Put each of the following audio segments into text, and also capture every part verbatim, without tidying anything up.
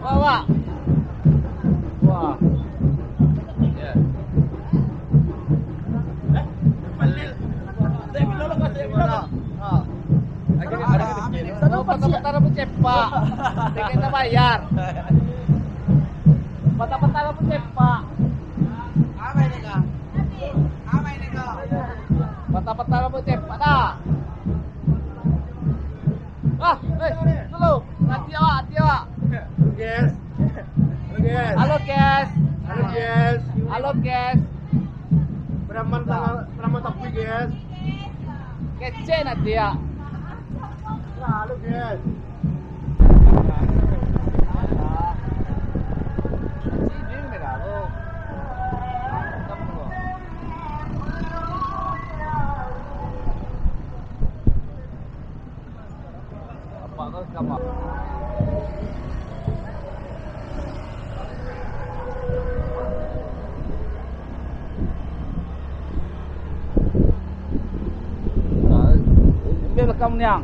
Wah, wah. Wah. Ya. Sana patah-patah rambut cepak. Tinggal kita bayar. Patah-patah rambut cepak. Patah-patah rambut cepak dah. Ah, eh, dulu. Hati awak, hati awak. Halo, guys. Halo, guys. Halo, guys. Halo, guys. Halo, guys. Preman tanggal, preman tapi, guys. Kecek nanti ya. Halo, guys. Sini, merah, lo. Mantap, lo. Sama. Nah, ambil rekam niang.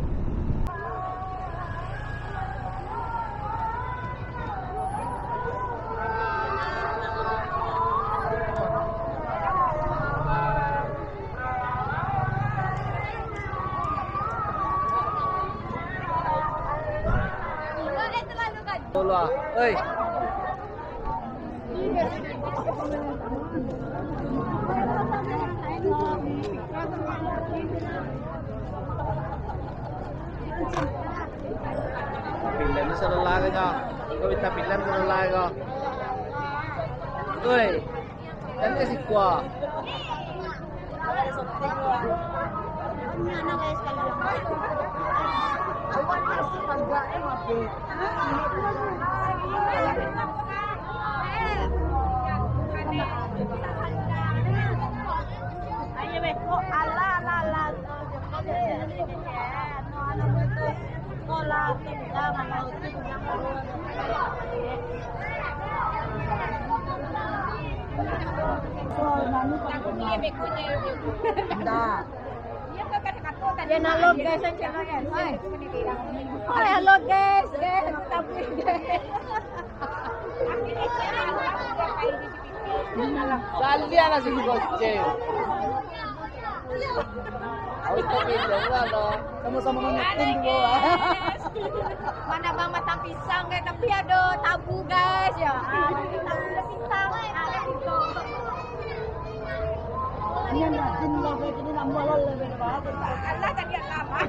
Oi. Pilihan ni salah lagi, kau minta pilihan salah lagi. Oi. Dan kasi kuah. Dia nak log guys, macam mana guys? Hai. Hai, halo guys, guys, tapi guys. Kalian lah si goceng. Awak tak bilang lah, no. Sama-sama mengetin di bawah. Mana bang batang pisang, guys, tapi ada tabu, guys, ya. Ah, tabu ada pisang, ada pisang. Ini yang rajin lah, guys, ini nambah lah, lebih bagus. Allah tadi yang lama.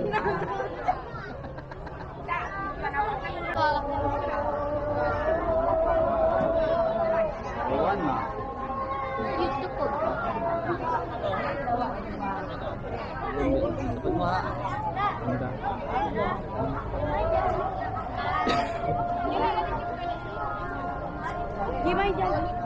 Gimana?